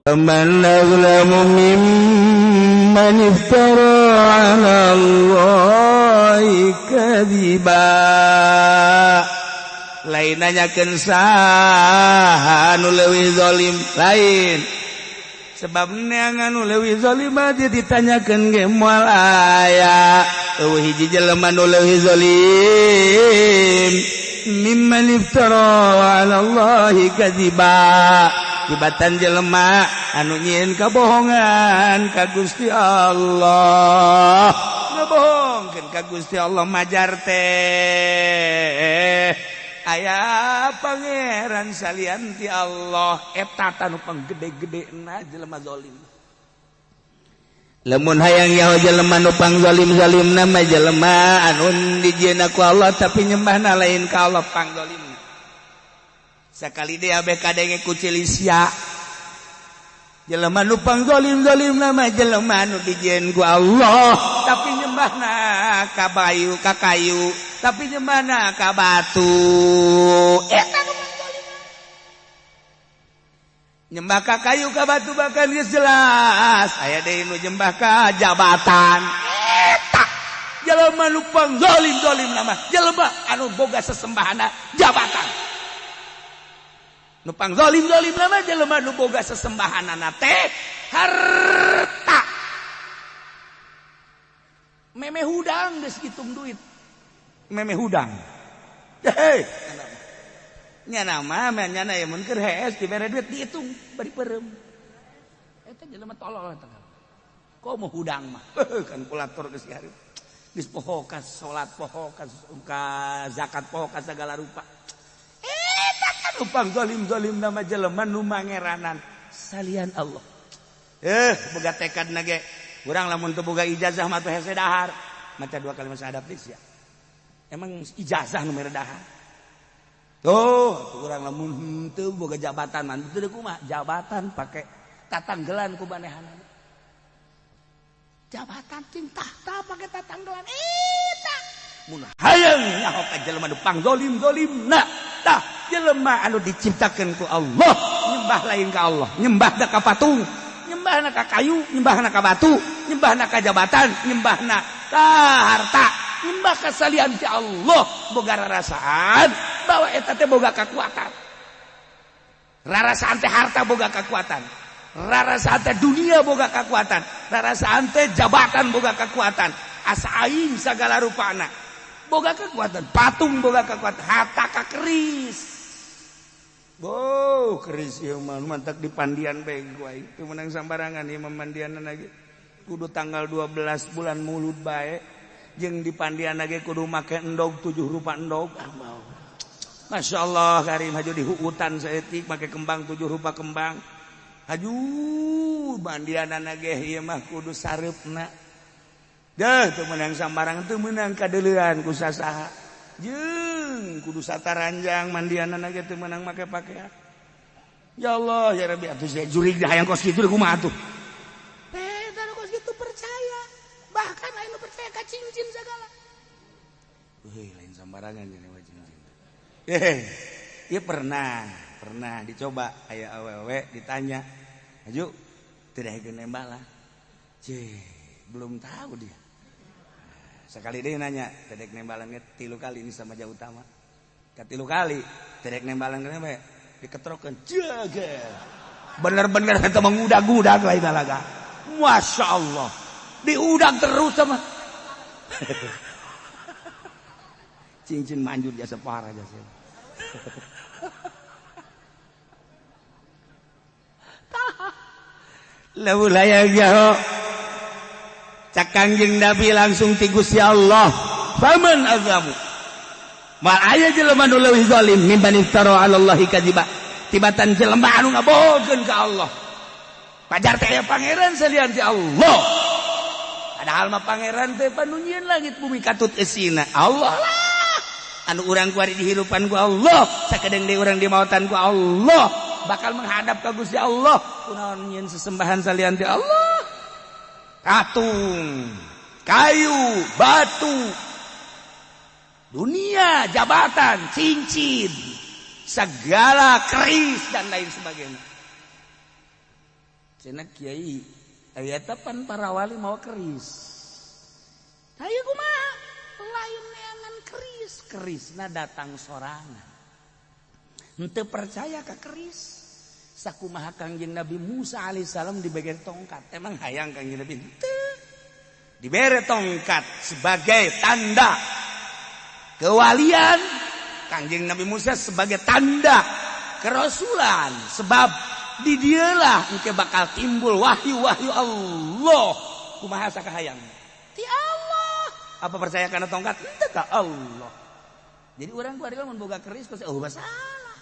فمن أظلم ممن افترى على الله كذبا. Lain nanyakeun saha anu leuwih zalim, lain sebab neangan nu leuwih zalim mah ditanyakeun ge moal aya. Euweuh hiji jelema nu leuwih zalim mimman iftara ala Allahi kadziba, tibatan jelema anu nyieun kabohongan ka Gusti Allah, ngabohongkeun ka Gusti Allah, majar teh aya pangeran salian ti Allah. Eta tanu panggede-gedena jelema zalim. Lamun hayang nyaho jelema nu pangzalim-zalimna mah jelema anu dijieunna ku Allah tapi nyembahna lain ka Allah, pangzalimna. Sakali deui abeh kadenge ku Cilisia, jelema nu pangzalim-zalimna mah jelema anu dijieun ku Allah tapi nyembahna ka bayu, ka kayu, tapi nyembahna ka batu. Eta nu pangzalim. Nyembah ka kayu, ka batu bahkan geus jelas aya deui nu nyembah ka jabatan. Eta jelema nu pangzalim-zalimna mah jelema anu boga sesembahana jabatan. Nu pangzalim-zalimna mah jelema nu boga sesembahanana teh harta. Meme hudang geus hitung duit, meme hudang. Hei, nyana mah nyana ya mun keur hees dibere duit dihitung bari peureum. Eta jelema tolol eta. Komo hudang mah kalkulator geus hareup, geus poho ka salat, poho ka zakat, poho ka sagala rupa. Eta kan nu pangzalim-zalimna mah jelema nu mangeranan salian Allah. Boga tekad na ge urang lamun teu boga ijazah mah teh hese dahar, maca dua kalimat syahadat ya. Emang ijazah nu mere dahar? Tuh, urang lamun henteu boga jabatan mah teu kumaha? Jabatan pake tatanggelan ku manehanana. Jabatan ting tahta pake tatanggelan eta. Mun hayang nyaho ka jelema nu pangzalim-zalimna, tah jelema anu diciptakeun ku Allah nyembah lain ka Allah, nyembahna ka patung, nyembahna ka kayu, nyembahna ka batu, nyembahna ka jabatan, nyembahna ka harta, nyembah ka salian ti Allah, boga rarasaan bahwa eta teh boga kekuatan. Rarasaan teh harta boga kekuatan, rarasaan teh dunia boga kekuatan, rarasaan teh jabatan boga kekuatan, asa aing sagala rupana boga kekuatan, patung boga kekuatan, harta ka keris. Bo, keris ieu mah mantak di pandian bae ku aing. Teu meunang sambarangan ieu mah mandianna ge. Kudu tanggal 12 bulan Mulud bae. Jeung di pandian ge kudu make endog, 7 rupa endog. Ah mau. Masya Allah karim, haju di hutan saeutik make kembang, 7 rupa kembang. Haju mandianana ge ieu mah kudu sareupna. Deuh, teu meunang sambarang, teu meunang kadeuleuan ku sasaha. Jeung kudu sataranjang mandianana ge, teu meunang make pakaian. Ya Allah ya Rabbi, atuh sia jurig hayang kos kitu kumaha atuh? Eta nu kos kitu percaya. Bahkan aya nu percaya ka cincin segala. Heuh, lain sambarangan ini mah cincin. Ieu pernah, pernah dicoba aya awewe ditanya, "Haju, tidak hayang nembak lah." Cih, belum tahu dia. Sekali dia nanya, tedek nembalan tilu kali ini sama jauh utama. Katilu kali, tedek nembalan kenapa? Diketrokeun, jaga. Bener-bener eta mengudag-udag lain laga. Masya Allah. Diudag terus sama. Cincin manjur jasa parah jasa. Lamun hayang nyaho cak Kangjeng Nabi langsung ti Gusti Allah, faman azlamu, mal aya jelema nu leuwih zalim mimman iftara 'ala Allahi kadziba, tibatan jelema anu ngabohongkeun ka Allah, pajar teh aya pangeran salian ti Allah, padahal mah pangeran teh panu nyieun langit bumi katut eusina Allah lah anu urang kuari dihirupan ku Allah, sakedeung deui urang dimautan ku Allah, bakal menghadap ka Gusti Allah, kunaon nyieun sesembahan salian ti Allah, patung. Kayu, batu, dunia, jabatan, cincin, segala keris dan lain sebagainya. Cenah kiai, aya pan para wali mau keris. Hayu kumaha? Lain neangan keris, kerisna datang sorangan. Henteu percaya ka keris. Sakumaha Kangjeng Nabi Musa alaihissalam dibere tongkat. Emang hayang Kangjeng Nabi? Henteu. Dibere tongkat sebagai tanda kewalian Kangjeng Nabi Musa, sebagai tanda kerasulan, sebab di dialah engke bakal timbul wahyu-wahyu Allah. Kumaha sakahayang ti Allah? Apa percaya karena tongkat? Henteu ka Allah. Jadi orang ku ari mun boga keris kos, oh masalah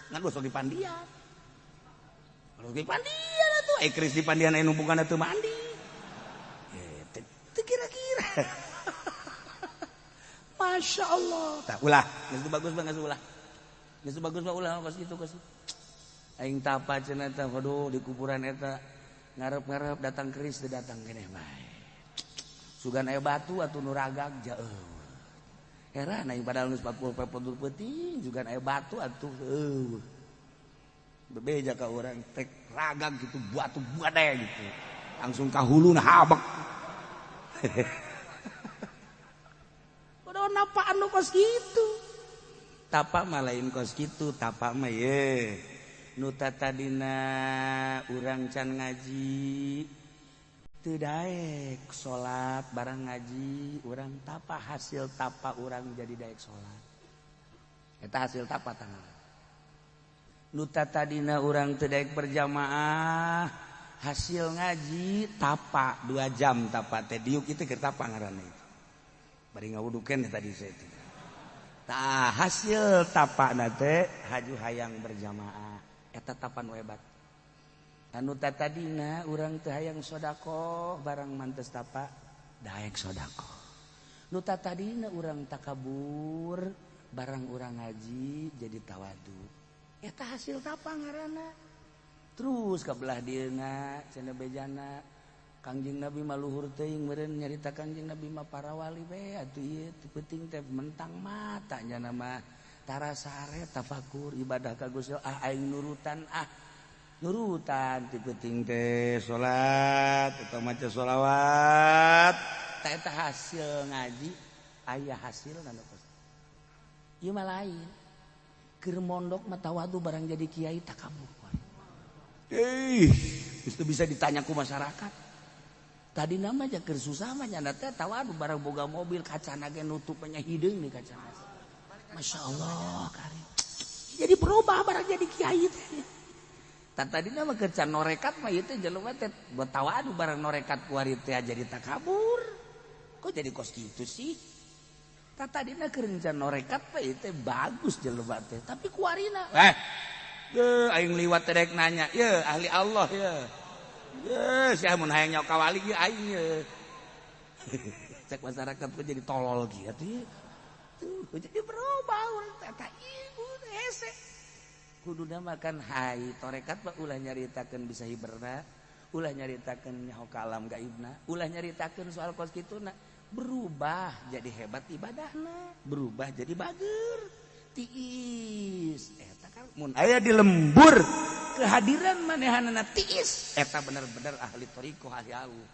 ngan gosok di pandian. Kalau di pandian atuh, eh keris di pandian anu bukan atuh mandi. Itu kira-kira. Masya Allah. Tak ulah. Geus bagus banget ulah. Geus bagus mah ulah kos kitu kos. Aing tapa cenah teh, waduh di kuburan eta ngarep-ngarep datang keris teu datang keneh bae. Sugan aya batu atuh nu ragag jauh. Heran aing padahal geus 40 peuting sugan aya batu atuh eueuh. Bebeja ka urang tek ragag gitu batu gede gitu. Langsung ka huluna habek. Udah napaan nu kos kitu. Tapa mah lain kos kitu, tapa mah ye. Nu tadina urang can ngaji teu daek salat, barang ngaji urang tapa, hasil tapa urang jadi daek salat. Eta hasil tapa tangan. Nu tadina urang teu daek berjamaah, hasil ngaji tapa 2 jam tapa teh diuk itu keur tapa ngaranna itu. Bari ngawudukeun tadi saya teh. Tah hasil tapa na teh haju hayang berjamaah. Eta tapa nu hebat. Anu tadina urang teu hayang sedekah, barang mantes tapa daek sedekah. Nu tadina urang takabur, barang urang ngaji jadi tawadu. Eta hasil tapa ngaranna. Terus ka belah dieuna cenah bejana Kangjeng Nabi mah luhur teuing meureun nyarita Kangjeng Nabi mah para wali we atuh ieu teu penting teh mentang mata nya mah tara sare tafakur ibadah ka Gusti ah aing nurutan ah nurutan teu penting teh salat atau maca sholawat. Ta eta hasil ngaji aya hasilna nu kos ieu mah lain keur mondok mah tawadu, barang jadi kiai takabur. Itu bisa ditanya ku masyarakat. Tadi nama aja keur susah mah nyanda teh tawadu, barang boga mobil kacana ge nutupnya hideung nih kacana. Masya Allah karim. Jadi berubah barang jadi kiai teh. Tadi nama keur can norekat mah ieu teh jelema teh buat tawadu, barang norekat kuari teh jadi takabur. Kok jadi kos kitu sih? Tadina keur can norekat mah ieu teh bagus jelema teh, tapi kuarina aing liwat rek nanya, ye ahli Allah ye. Ye sia mun hayang nyawa ka wali ye aing ye. Cek masyarakat kok jadi tolol gitu ye. Tuh jadi berubah urang teh eta ibu hese. Kuduna makan hai torekat mah ulah nyaritakeun bisa hiberna, ulah nyaritakeun nyaho ka alam gaibna, ulah nyaritakeun soal kos kituna, berubah jadi hebat ibadahna, berubah jadi bager. Tiis eta kan mun aya di lembur kehadiran manehanana tiis eta bener-bener ahli thariqah ahli Allah.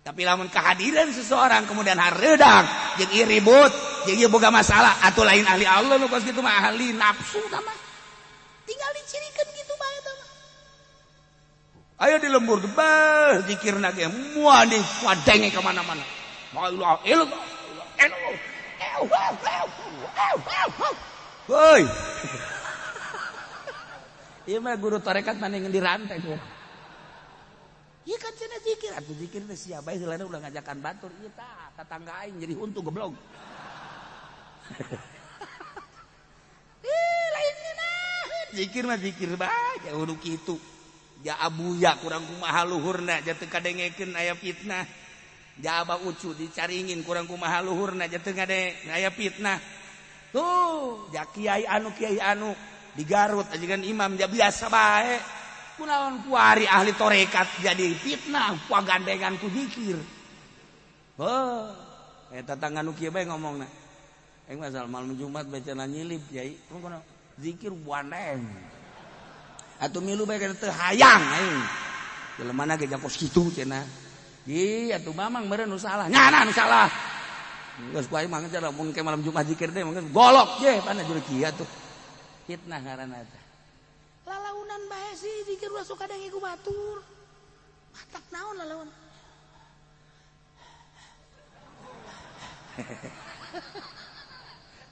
Tapi lamun kehadiran seseorang kemudian hareudang jeung ieu ribut jeung ieu boga masalah atuh lain ahli Allah nu kos kitu mah ahli nafsu tah mah. Tinggal dicirikeun kitu bae eta mah. Aya di lembur beuh zikirna ge moal di wadenge ka mana-mana. La ilaha illallah. Woi. Ieu mah guru tarekat mana yang dirantai tuh. Ieu kan cenah zikir, atuh zikir teh sia bae heulana ulah ngajakan batur ieu tah tatangga aing jadi huntu goblok. Ih lain ngeunaheun. Zikir mah zikir bae kudu kitu. Ja abuya kurang kumaha luhurna ja teu kadengekeun aya fitnah. Ja aba ucu dicaringin kurang kumaha luhurna ja teu ngade aya fitnah. Tuh, ja kiai anu di Garut aja kan imam ja biasa bae. Kunaon kuari ahli torekat jadi fitnah, kuagandengan ku zikir. Heuh. Eta tetangga nu kieu bae ngomongna. Aing mah malam Jumat bacana nyilip yai. Kono zikir buaneng. Atuh milu bae teu hayang aing. Jelema ge kos kitu cenah. Ih atuh mamang meureun nu salah. Nyana nu salah. Geus ku aing mah geus mun ke malam Jumat zikir teh mah golok ye pana juru kieu atuh. Fitnah ngaranna teh. Lalaunan bae sih zikir ulah sok kadang ku batur. Matak naon lalaun.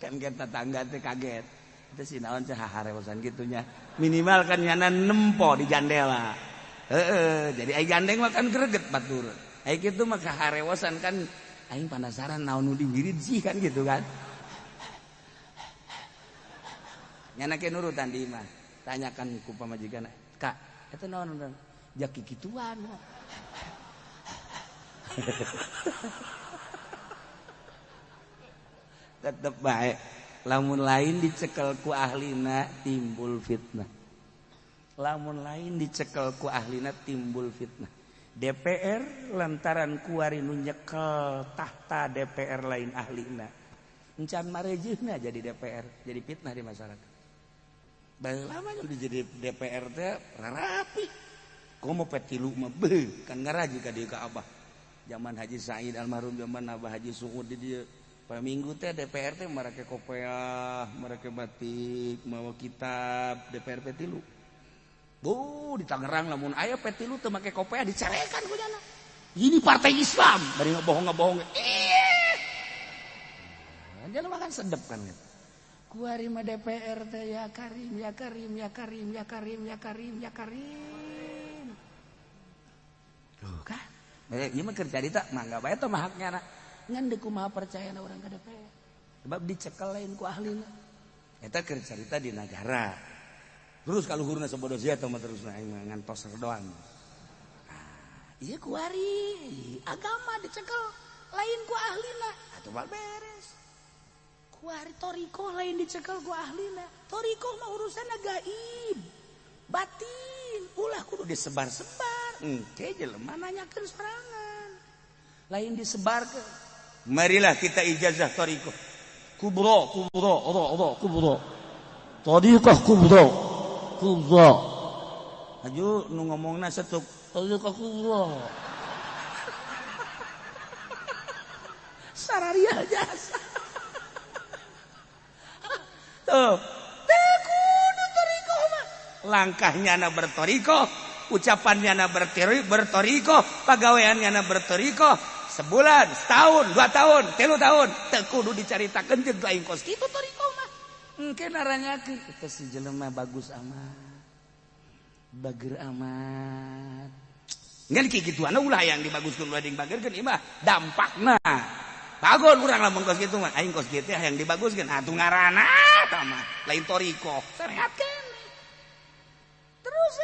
Kan kita tetangga teh kaget. Itu si naon cah harewosan gitunya. Minimal kan nyana nempo di jandela. Heeh, jadi ai gandeng mah kan greget batur. Ai kitu mah kaharewosan kan aing penasaran naon nu diwirid sih kan gitu kan. Nyana ke nurutan di imah. Tanyakan ku pamajikan, "Kak, eta naon urang?" Jaki kituan. Tetep baik lamun lain dicekel ku ahlina timbul fitnah. Lamun lain dicekel ku ahlina timbul fitnah. DPR lantaran kuari nu nyekel tahta DPR lain ahlina. Encan marejeuhna jadi DPR, jadi fitnah di masyarakat. Baheula mah jadi DPR teh rarapi. Komo petilu mah beuh kan ngaraji ka dieu ka Abah. Zaman Haji Said almarhum, zaman Abah Haji Suud di dieu. Pak minggu teh DPR teh marake kopeah, marake batik, mawa kitab DPR P3. Bu, di Tangerang lamun aya P3 teu make kopeah dicarekan ku jana. Ini partai Islam, bari ngebohong-ngebohong. Ih. Jelema kan sedep kan gitu. Kuari mah DPR teh ya Karim, ya Karim, ya Karim, ya Karim, ya Karim, ya Karim. Tuh kan. Ieu mah keur carita mangga bae teh mah haknya. Ngan deuk kumaha percaya na urang ka DPR. Sebab dicekel lain ku ahlina. Eta keur carita di nagara. Terus kaluhurna sabodo sia teh mah terusna aing mah ngantos doang. Nah, ieu kuari agama dicekel lain ku ahlina. Atuh bal beres. Kuari thoriqoh lain dicekel ku ahlina. Thoriqoh mah urusan gaib. Batin ulah kudu disebar-sebar. Engke jelema nanyakeun sorangan. Lain disebarkeun. Marilah kita ijazah thariqah. Kubro, kubro, ro, ro, kubro. Thariqah kubro. Kubro. Aju nu ngomongna setuk thariqah kubro. Sararia jasa. Tuh, teu kudu thariqah mah. Langkahnya na berthariqah, ucapannya na berthariqah, pagaweannya na berthariqah. Sebulan, setahun, 2 tahun, 3 tahun, teu kudu dicaritakeun jeung lain kos kitu thariqah mah. Engke naranyakeun eta si jelema bagus amat. Bager amat. Ngan kieu kituana ulah hayang dibaguskeun ulah dibagerkeun ieu mah dampakna. Bagon urang lamun kos kitu mah, aing kos kieu teh hayang dibaguskeun atuh ngaranna eta mah lain thariqah. Sarehatkeun. Terus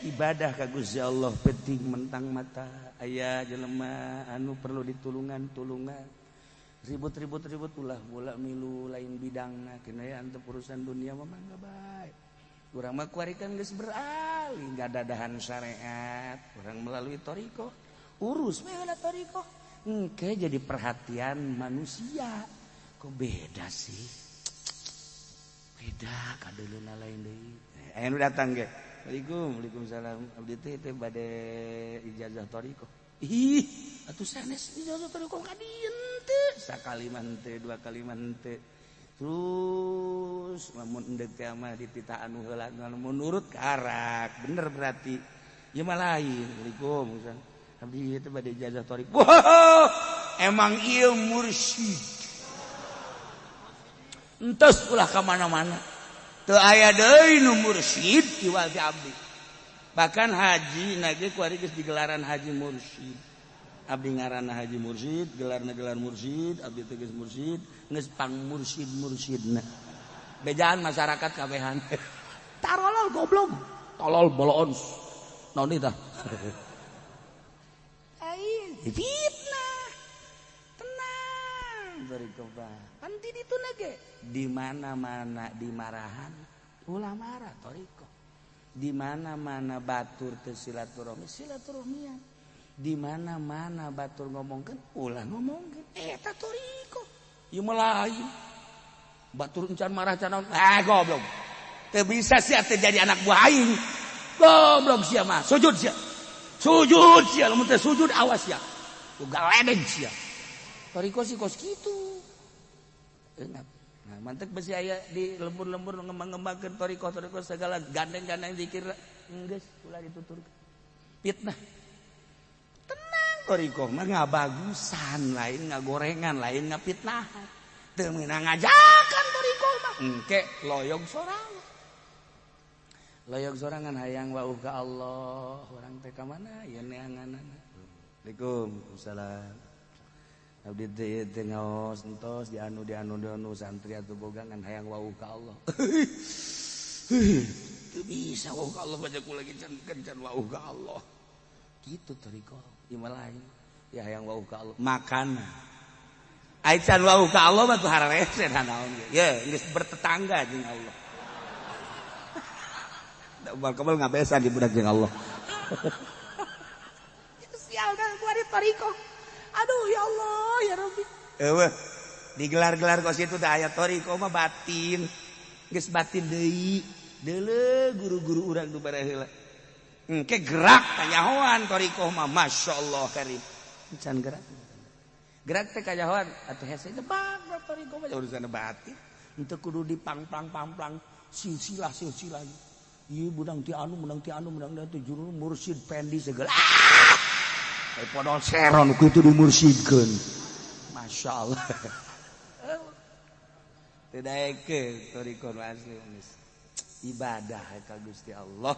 ibadah ka Gusti Allah penting mentang mata. Aya jelema anu perlu ditulungan tulungan. Ribut-ribut-ribut ulah bola milu lain bidangna kena ya antep urusan dunia mah mangga bae. Urang mah kuari kan geus beralih ngadadahan syariat, urang melalui thariqah. Urus we heula thariqah. Engke jadi perhatian manusia. Kok beda sih? Beda kadeuleuna lain deui. Aya nu datang ge. Waalaikum, waalaikumsalam. Abdi teh teh bade ijazah thariqah. Ih, atuh sanes ijazah thariqah ka dieu teh. Sakali mah henteu, 2 kali mah henteu. Terus lamun endek teh mah dititah anu heula lamun nurut karak. Bener berarti. Ieu mah lain. Waalaikum. Abdi teh bade ijazah thariqah. Wah, emang ieu mursyid. Entos ulah ka mana-mana. Teu aya deui nu mursyid iwal ti abdi. Bahkan haji nage kuari geus digelaran haji mursyid. Abdi ngaranna haji mursyid, gelarna gelar mursyid, abdi teh geus mursyid, geus pang mursyid mursyidna. Bejaan masyarakat kabehan. Tarolol goblok, tolol boloon. Naon ieu tah? Ai fitnah. Tenang berikobah. Pan ti ditu nage di mana-mana dimarahan ulah marah thariqah. Di mana-mana batur teu silaturahmi silaturahmian. Di mana-mana batur ngomongkeun ulah ngomongkeun eta thoriqoh. Ieu mah lain. Batur encan marah can naon. Ah goblok. Teu bisa sia teh jadi anak buah aing. Goblok sia mah. Sujud sia. Sujud sia lamun teh sujud awas sia. Ku galedeg sia. Thoriqoh sih kos kitu. Enak. Nah, mantek besi aya di lembur-lembur ngembang-ngembangkeun thoriqoh-thoriqoh segala gandeng-gandeng zikir geus ulah dituturkeun. Fitnah. Tenang thoriqoh mah ngabagusan, lain ngagorengan, lain ngapitnahan. Teu meunang ngajakan thoriqoh mah. Engke loyog sorangan. Loyog sorangan hayang wauh ka Allah, urang teh ka mana ieu neanganana. Assalamualaikum. Waalaikumsalam. Abdi teh teh ngaos entos di anu di anu di anu santri atuh boga ngan hayang wauh ka Allah. Teu bisa wauh ka Allah baca ku lagi can can wauh ka Allah. Kitu thoriqoh ieu mah lain. Ya hayang wauh ka Allah makana. Ai can wauh ka Allah mah tuh hararese naon ge. Ye geus bertetangga jeung Allah. Da ubar kebel ngabesan di budak jeung Allah. Sial dah gua di thoriqoh. Aduh ya Allah ya Rabbi. Eueuh digelar-gelar kos itu teh aya thoriqoh mah batin. Geus batin deui. Deuleu guru-guru urang nu bareheula. Engke gerak kanyahoan thoriqoh mah masyaallah karim. Can gerak. Gerak teh kanyahoan atuh hese nebak thoriqoh mah urusan batin. Henteu kudu dipangplang-pangplang silsilah-silsilah. Ieu menang ti anu menang ti anu menang ti juru mursyid pendi segala. Ah! Podol seron ku itu dimursidkeun. Masya Allah. Teu daekeun thoriqoh asli geus. Ibadah ka Gusti Allah.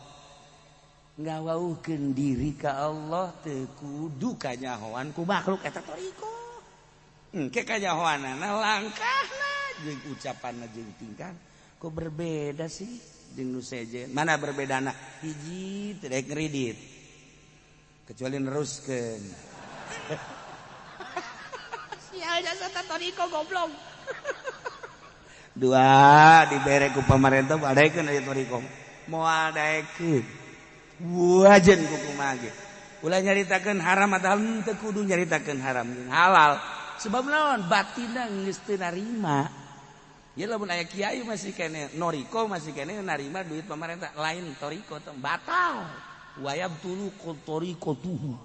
Ngawauhkeun diri ka Allah teu kudu kanyahoan ku makhluk eta thoriqoh. Engke kanyahoanana langkahna jeung ucapanna jeung tingkah kok berbeda sih jeung nu sejen. Mana berbedana? Hiji teu daek ngridit. Kecuali neruskeun. Sial jasa thoriqoh goblok. Dua dibere ku pamarentah badaekeun aya thoriqoh. Moal daekeun. Wajen ku kumaha ge. Ulah nyaritakeun haram atawa henteu kudu nyaritakeun haram jeung halal. Sebab naon batinna geus teu narima. Ya lamun aya kiai masih kene noriko masih kene narima duit pamarentah lain thoriqoh teh batal. Wayab tulu thoriqotuhu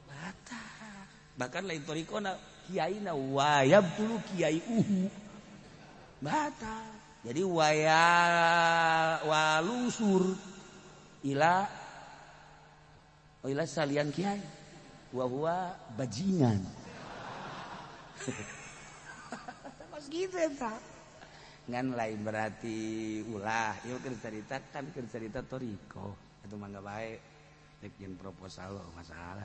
batal. Bahkan lain thoriqoh na kiai na wayab tulu kiai uhu batal. Jadi waya walungsur ila ila salian kiai wa huwa bajingan. Mas gitu eta. Ngan lain berarti ulah ieu keur carita kan keur carita thoriqoh. Atuh mangga bae rek jeung proposal masalah.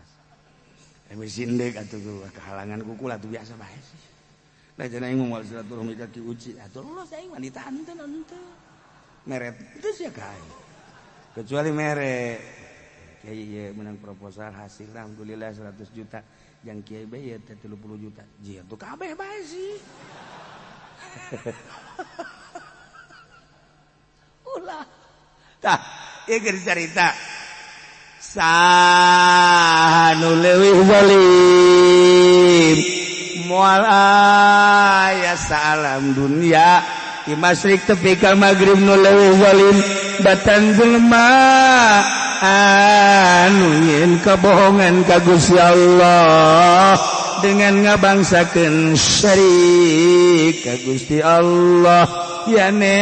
Emisi ndek atuh kehalangan kuku lah tuh biasa bae sih. Nah cenah aing moal silaturahmi ka Ki Uci atuh los aing mah ditanten henteu. Meret teu sia ka aing. Kecuali mere kiai ieu menang proposal hasil alhamdulillah 100 juta. Jang kiai bae ieu teh 30 juta. Jia tuh kabeh bae sih. Ulah. Tah, ieu keur carita. Saha nu leuwih zalim moal aya salam dunia di masyrik tepi ka magrib nu leuwih zalim batan jelema anu nyeun kabohongan ka Gusti Allah dengan ngabangsakeun syirik ka Gusti Allah yane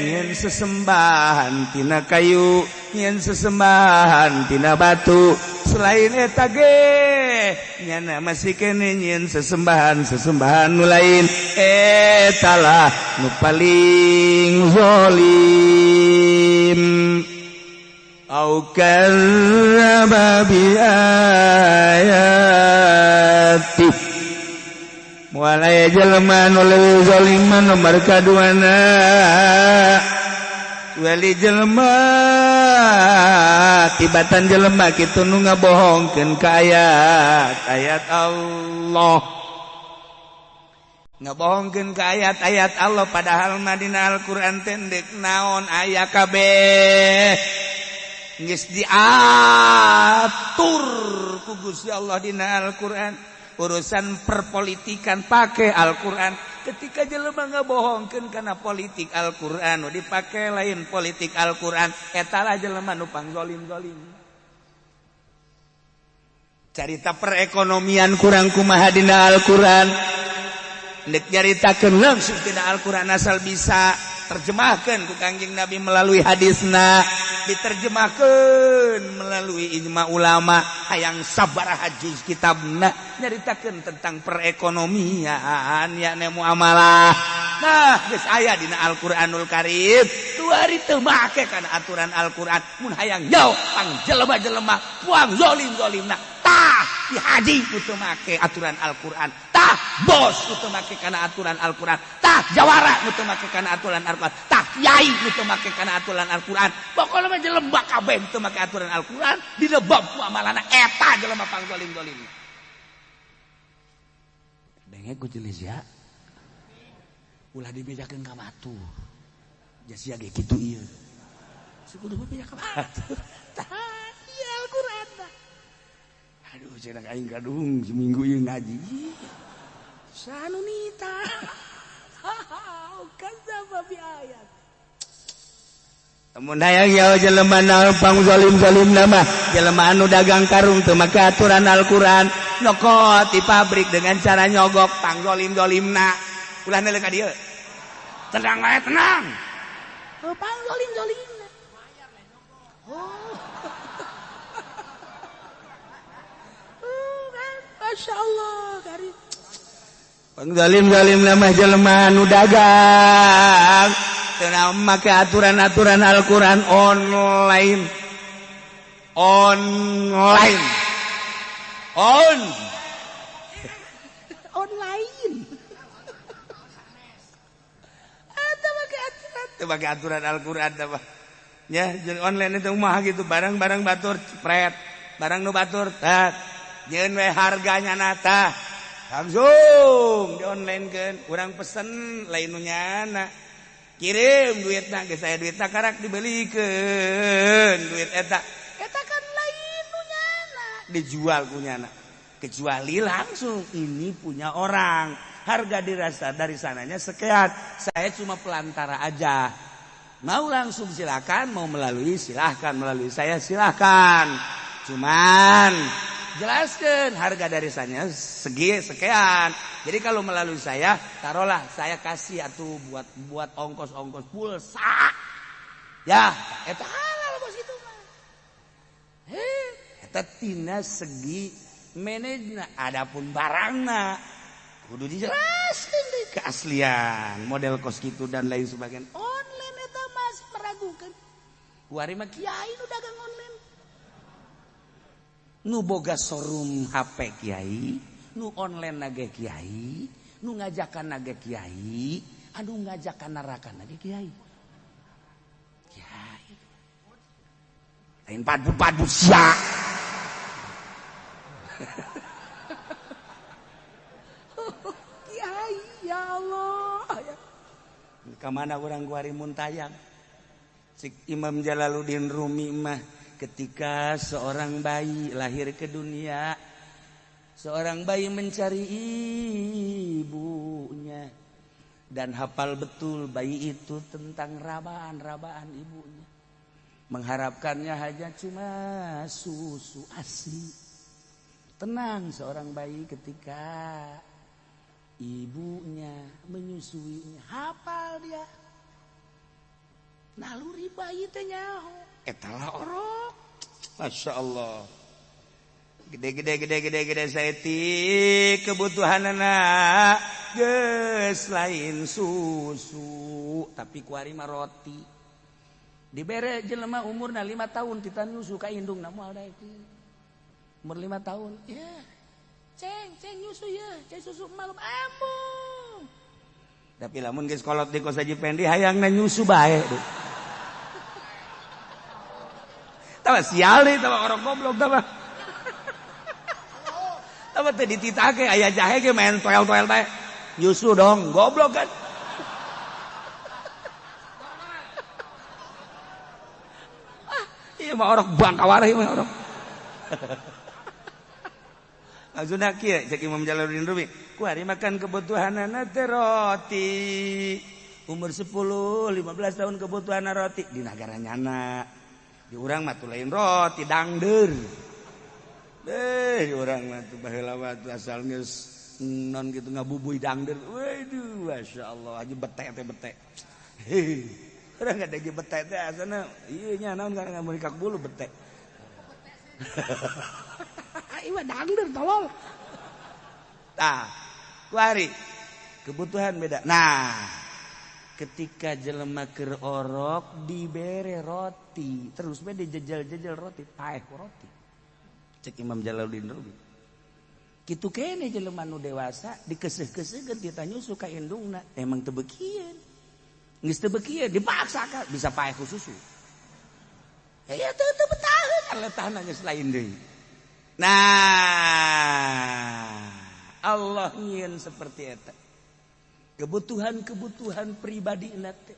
nyeun sesembahan tina kayu nyeun sesembahan tina batu selain eta ge nyana masih kene nyeun sesembahan-sesembahan nu lain eta lah nu paling zalim. Au kadzdzaba bi ayati moal aya jelema nu leuwih zaliman nomor kaduana wali jelema tibatan jelema kitu nu ngabohongkeun ka ayat-ayat Allah ngabohongkeun ka ayat-ayat Allah padahal mah dina Al-Qur'an teh deuk naon aya kabeh. Geus diatur ku Gusti Allah dina Al-Qur'an. Urusan perpolitikan pakai Al-Qur'an. Ketika jelema ngabohongkeun kana politik Al-Qur'an, nu dipake lain politik Al-Qur'an, eta lah jelema nu pangzolim-zolim. Carita perekonomian kurang kumaha dina Al-Qur'an. Nek nyaritakeun langsung dina Al-Qur'an asal bisa terjemahkan ku Kangjeng Nabi melalui hadisna, diterjemahkan melalui ijma ulama, hayang sabaraha juz kitabna nyaritakeun tentang perekonomian yakni muamalah. Nah, geus aya dina Al-Qur'anul Karim. Tuari teu make kana aturan Al-Qur'an. Mun hayang jauh pang jelema-jelema puang zolim-zolimna. Tah, di haji ku teu make aturan Al-Qur'an. Tah, bos ku teu make kana aturan Al-Qur'an. Tah, jawara ku teu make kana aturan Al-Qur'an. Tah, kiai ku teu make kana aturan Al-Qur'an. Pokona mah jelema kabeh teu make aturan Al-Qur'an, dina bab muamalahna eta jelema pang zolim-zolim. Denge ku jelis ya. Ulah dibejakeun ka batur. Sia ge kitu ieu. Sekudu beja ka batur. Tah, ieu Al-Qur'an tah. Aduh, cenah aing kadung seminggu ieu ngaji. Sanunita. Kadzdzaba bi ayat. Mun hayang ya jelema naon pang zalim-zalim mah, jelema anu dagang karung teu make aturan Al-Qur'an, nyokot di pabrik dengan cara nyogok pang zalim-zalimna. Ulah neuleuh ka dieu. Tenang wae, tenang. Oh, pang zalim-zalimna. Oh. Masya Allah, karim. Pang zalim-zalim mah jelema anu dagang teu make aturan-aturan Al-Qur'an online. Online. On. Online. Eta make aturan, teu make aturan Al-Qur'an teh mah. Ya, jeung online itu mah gitu, barang-barang batur cepret, barang nu batur tah. Nyeun we harganya nata. Langsung di online kan, urang pesen lain nu nyana. Kirim duitna geus aya duitna karak dibelikeun duit eta. Eta kan lain nu nyana, dijual ku nyana. Kecuali langsung ini punya orang. Harga dirasa dari sananya sekian. Saya cuma pelantara aja. Mau langsung silakan, mau melalui silahkan, melalui saya silahkan. Cuman jelaskan harga dari sana segi sekian. Jadi kalau melalui saya, taruhlah saya kasih atau buat ongkos-ongkos pulsa. Ya, eta halal bos itu mah. Eta tina segi manajna, adapun barangna kudu dijelaskan deh keaslian, model kos gitu dan lain sebagainya. Online eta masih meragukan. Kuari mah kiai nu dagang online. Nu boga showroom HP kiai, nu online nage kiai, nu ngajakan nage kiai, anu ngajakan neraka nage kiai. Kiai. Lain padu-padu sia. Kiai ya Allah. Ka mana urang kuari muntayang? Cik Imam Jalaluddin Rumi mah ketika seorang bayi lahir ke dunia, seorang bayi mencari ibunya dan hafal betul bayi itu tentang rabaan-rabaan ibunya. Mengharapkannya hanya cuma susu ASI. Tenang seorang bayi ketika ibunya menyusuinya, hafal dia. Naluri bayi teh nyaho. Eta lah orok. Masya Allah. Gede-gede saeutik kebutuhanana geus lain susu tapi kuari mah roti. Dibere jelema umurna 5 tahun titan nyusu ka indungna moal daek. Umur 5 tahun. Ya. Ceng, ceng nyusu ya, ceng susu malum ambung. Tapi lamun geus kolot di kos Haji Pendi hayangna nyusu bae. Tah sial deui tah orang goblok tah. Tah teu dititake aya jahe ge main toel-toel bae. Nyusu dong, goblok kan. Ah, ieu Mah orok bangkawara ieu mah orok. Maksudna kieu cek Imam Jalaluddin Rumi, kuari makan kebutuhanana teh roti. Umur 10, 15 tahun kebutuhan roti di nagara nyana. Di urang mah tuh lain roti dangder. Di urang mah tuh baheula mah tuh asal geus non gitu ngabubuy dangder. Waduh, masyaallah aja bete teh bete. Urang ada ge bete teh asana ieu nya naon karena ngamurikak bulu bete. Ieu mah dangder tolol. Tah, kuari kebutuhan beda. Nah, ketika jelema keur orok dibere roti terus bae dijejel-jejel roti paeh ku roti cek Imam Jalaluddin Rumi kitu kene jelema nu dewasa dikeuseuh-keuseuhkeun tita nyusu ka indungna emang teu beukieun geus teu beukieun dipaksa ka bisa paeh ku susu ya teu betaheun letahna geus lain deui. Nah, Allah nyieun seperti eta kebutuhan-kebutuhan pribadi teh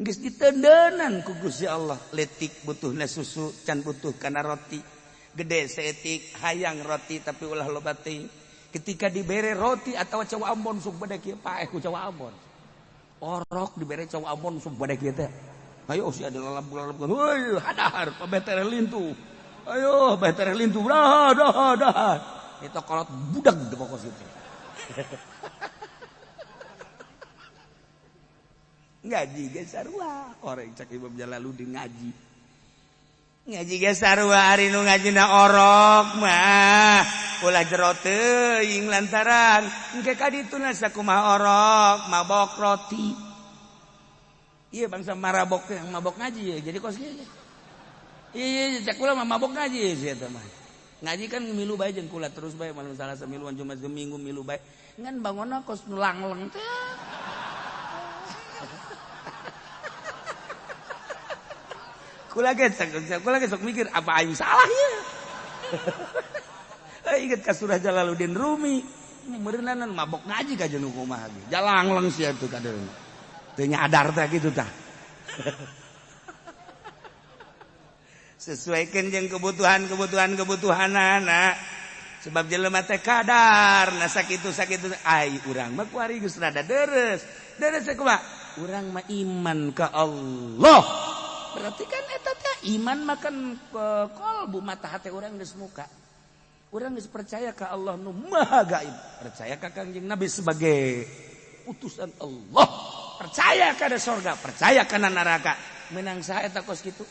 geus ditendenan ku Gusti Allah. Letik butuhna susu can butuh kana roti, gede saeutik hayang roti tapi ulah loba teuing. Ketika dibere roti atau cau ambon sok bade kieu paeh ku cau ambon. Orok dibere cau ambon sok bade kieu teh. Ayo si ada lalap-lalap heuy hadahar pabetere lintu. Ayo betere lintu dah dah dah. Itu kolot budak di pokok situ. Ngaji ge sarua orang cek Imam Jalaluddin ngaji. Ngaji ge sarua ari nu ngajina orok mah ulah jero teuing lantaran engke ka dituna sakumaha orok mabok roti. Iya bangsa marabok yang mabok ngaji ya jadi kos kieu. Iya cek kula mah mabok ngaji sih eta mah. Ngaji kan milu bae jeung kula terus bae malam Salasa miluan Jumat Minggu milu bae. Ngan bangonna kos nu langleng teh. Kula ge sok mikir apa aing salah ya. Inget ka surah Jalaluddin Rumi, meureunana mabok ngaji ka jeung kumaha ge. Jalangleng sia teh kadeung. Teu nyadar teh kitu tah. Sesuaikeun jeung kebutuhan-kebutuhan kebutuhanana. Sebab jelema teh kadar, nah sakitu sakitu ai urang mah kuari geus rada deres. Deres teh kumaha? Urang mah iman ka Allah. Berarti kan eta teh iman makan kolbu mata hati orang geus muka. Urang geus percaya ka Allah nu Maha Gaib, percaya ka Kangjeng Nabi sebagai utusan Allah, percaya kana sorga, percaya kana neraka. Menang saha eta kos kitu?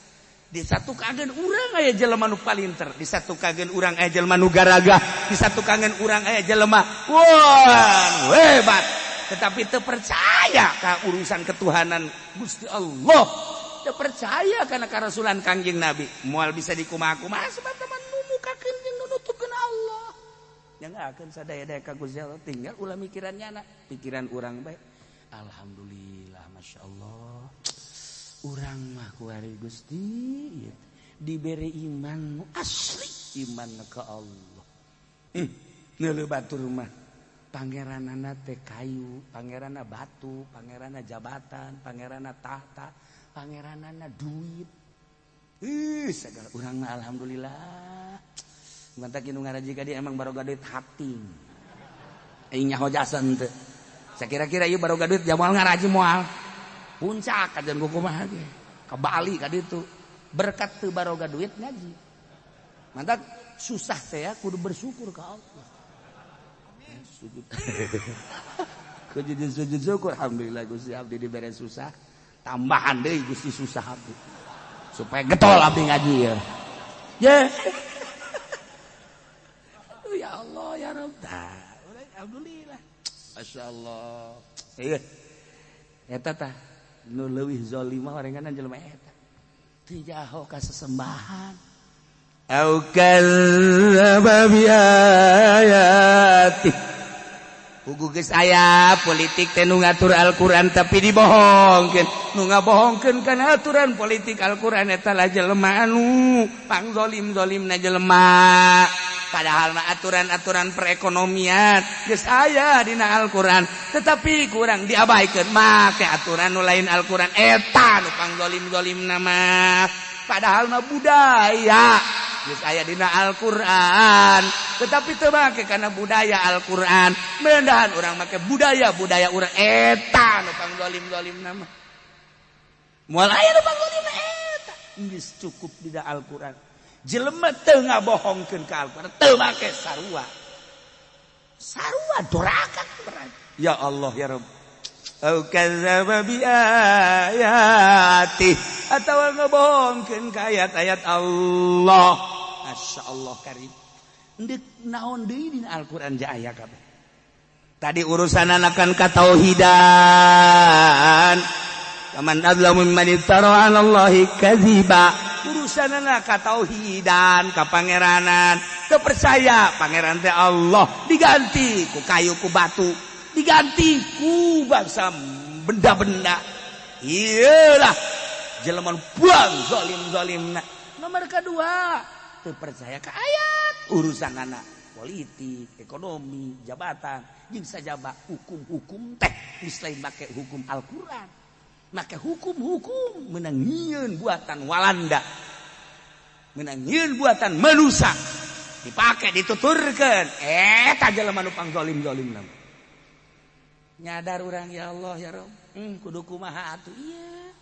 Di satu kagen urang aya jelema nu palinter, di satu kagen urang aya jelema nu garagah, di satu kagen urang aya jelema wah hebat, tetapi teu percaya ka urusan ketuhanan Gusti Allah. Percaya karena karasulan Kangjeng Nabi moal bisa dikumaha-kumaha sebab teman numukakeun jeung nutupkeun Allah. Yang akan sadaya-daya ka Gusti Allah tinggal ulah mikiran nyana, pikiran urang bae. Alhamdulillah masyaallah. Urang mah kuari Gusti dibere iman nu asli iman ka Allah. Neuleuh batur mah pangeranana teh kayu, pangeranna batu, pangeranna jabatan, pangeranna tahta, pangeranana duit. Segala urang mah alhamdulillah. Mantak nu ngaraji ka dia emang baroga duit hati. Aing nyaho jasan teu. Sakira-kira ieu baroga duit jamal ngaraji moal. Puncak kajian kumaha ge. Ka Bali ka ditu. Berkat teu baroga duit ngaji. Mantak susah teh ya kudu bersyukur ka Allah. Sujud. Kudu sujud syukur alhamdulillah Gusti abdi dibere susah. Tambahan deui Gusti susah abdi supaya getol abdi ngaji ya. Ya. Aduh ya Allah ya Rabb. Alhamdulillah. Masyaallah. Ieu. Eta tah nu leuwih zalimah orenganan jelema eta. Teu jaho ka sesembahan. Au kadzdzaba bi ayati. Pugu geus aya politik teh nu ngatur Al-Qur'an tapi dibohongkeun. Nu ngabohongkeun kana aturan politik Al-Qur'an eta lah jelema anu pangzolim-zolimna jelema. Padahal mah aturan-aturan perekonomian geus aya dina Al-Qur'an, tetapi kurang diabaikeun make aturan nu lain Al-Qur'an eta nu pangzolim-zolimna mah. Padahal mah budaya geus aya dina Al-Qur'an, tetapi teu make kana budaya Al-Qur'an. Mendahan urang make budaya-budaya urang eta nu pangzalim-zalim nama. Moal aya nu pangzalim eta. Geus cukup dina Al-Qur'an. Jelema teu ngabohongkeun ka Al-Qur'an, teu make sarua. Sarua doraka berarti. Ya Allah ya Rabb. Au kadzdzaba bi ayati atawa ngebohongkeun ka ayat-ayat Allah. Masya Allah karim. Ndek naon deui dina Al-Qur'an ja aya kabeh. Tadi urusan anakan katauhidan. Faman adzlamu mimman iftara 'ala Allahi kadziba. Urusan anak katauhidan, ka pangeranan. Teu percaya pangeran teh Allah diganti ku kayu ku batu, diganti ku bangsa benda-benda. Iyalah jelema buang zalim-zalimna. Nomor kedua, teu percaya ka ayat urusan anak politik, ekonomi, jabatan, jeung sajaba hukum-hukum teh geus lain make hukum Al-Qur'an. Make hukum-hukum menang nyieun buatan Walanda. Menang nyieun buatan manusia. Dipake dituturkeun eta jelema nu pangzalim-zalimna. Nyadar urang ya Allah ya Rabb, kudu kumaha atuh ieu.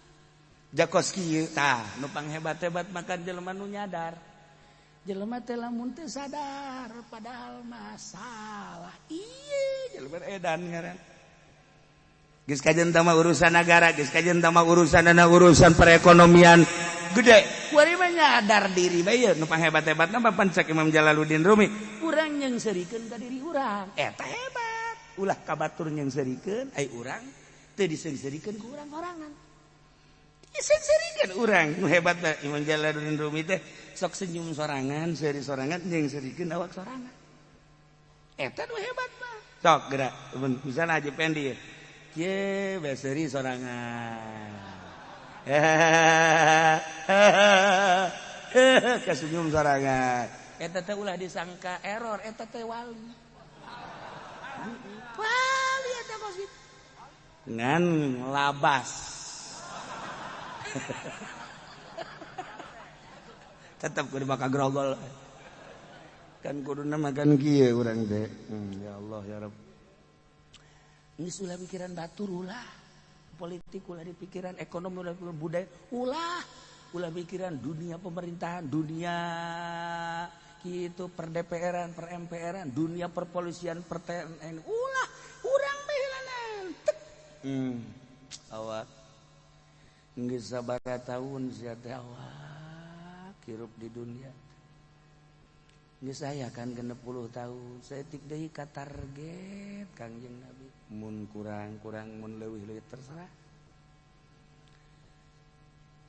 Jakos kieu tah nu panghebat-hebat makan jelema nu nyadar. Jelema teh lamun teu sadar padahal masalah. Ieu jelema edan ngaran. Geus kajen tama urusan negara, geus kajen tama urusan dana urusan perekonomian gede. Kuari mah nyadar diri bae ieu nu panghebat-hebatna mah pancak Imam Jalaluddin Rumi. Urang nyeungseurikeun ka diri urang. Eta hebat. Ulah ka batur nyeungseurikeun ai urang teu diseungseurikeun ku urang sorangan. Diseungseurikeun urang nu hebat mah Imam Jalaluddin Rumi teh sok senyum sorangan, seuri sorangan nyeungseurikeun awak sorangan. Eta nu hebat mah. Sok geura misalna Haji Pendi ye. Kieu bae seuri sorangan. Kasenyum sorangan. Eta teh ulah disangka error, eta teh wali. Wali eta kos kitu. Ngan labas. Tetep kudu bakal grogol. Kan kuduna makan kieu urang teh. Ya Allah ya Rabb. Geus ulah pikiran batur ulah. Politik ulah dipikiran, ekonomi ulah pikiran, budaya ulah. Ulah pikiran dunia pemerintahan, dunia gitu per DPR-an, per MPR-an, dunia perpolisian, per TNI, ulah urang bae tek. Awak geus sabaraha taun sia teh awak hirup di dunia. Geus aya kan 60 tahun, saeutik deui ka target Kangjeng Nabi. Mun kurang-kurang mun leuwih-leuwih terserah.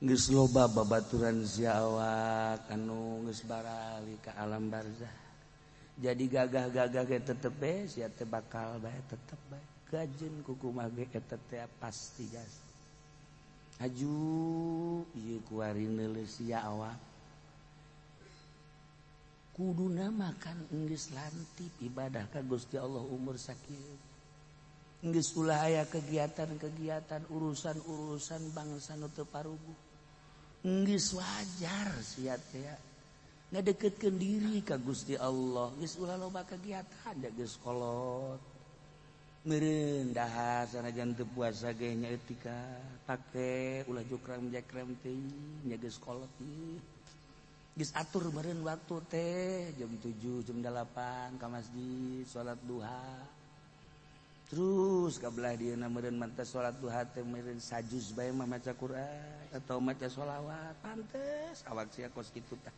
Geus loba babaturan sia awak anu geus barali ka alam barzah. Jadi gagah-gagah ge tetep bae sia teh bakal bae tetep bae. Gajeun ku kumaha ge eta teh pasti jas. Aju ieu kuari neuleus sia awak. Kuduna makan geus lantip ibadah ka Gusti Allah umur sakieu. Geus ulah aya kegiatan-kegiatan urusan-urusan bangsa nu teu paruguh. Geus wajar sia teh ngadeukeutkeun diri ka Gusti Allah. Geus ulah loba kegiatan da geus kolot. Meureun dahar sanajan teu puasa ge nya etika pake ulah jukrang jekrem teuing nya geus kolot ieu. Geus atur meureun waktu teh jam 7 jam 8 ka masjid salat duha. Terus kabelah dieuna meureun manteh salat duha teh meureun sajuz bae mah maca Quran atau maca sholawat pantes awak sia kos kitu tah.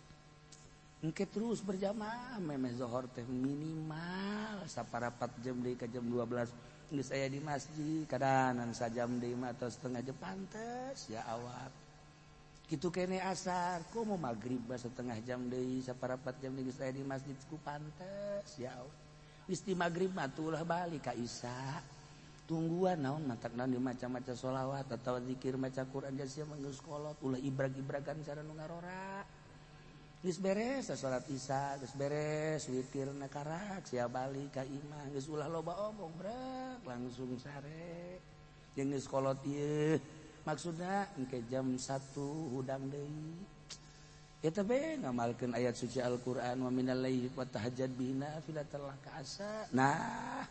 Engke terus berjamaah memeh zohor teh minimal saparapat jam deui ka jam 12 geus aya di masjid kadanan sajam deui mah atau setengah jam pantes ya awak. Kitu kene asar komo magrib setengah jam deui saparapat jam deui geus aya di masjid ku pantes ya awak. Geus di magrib mah ulah balik ka isya. Tungguan naon matak naon di maca-maca sholawat atawa zikir maca Quran sia mah geus kolot ulah ibrag-ibragan cara nu ngarora. Geus beres salat isya, geus beres witirna karak sia balik ka imah geus ulah loba omong brek langsung sare. Jeung geus kolot ieu maksudna engke jam 1 hudang deui. Eta be ngamalkeun ayat suci Al-Qur'an wa minal laili fatahajjad bihi nafilatan laka asa. Nah,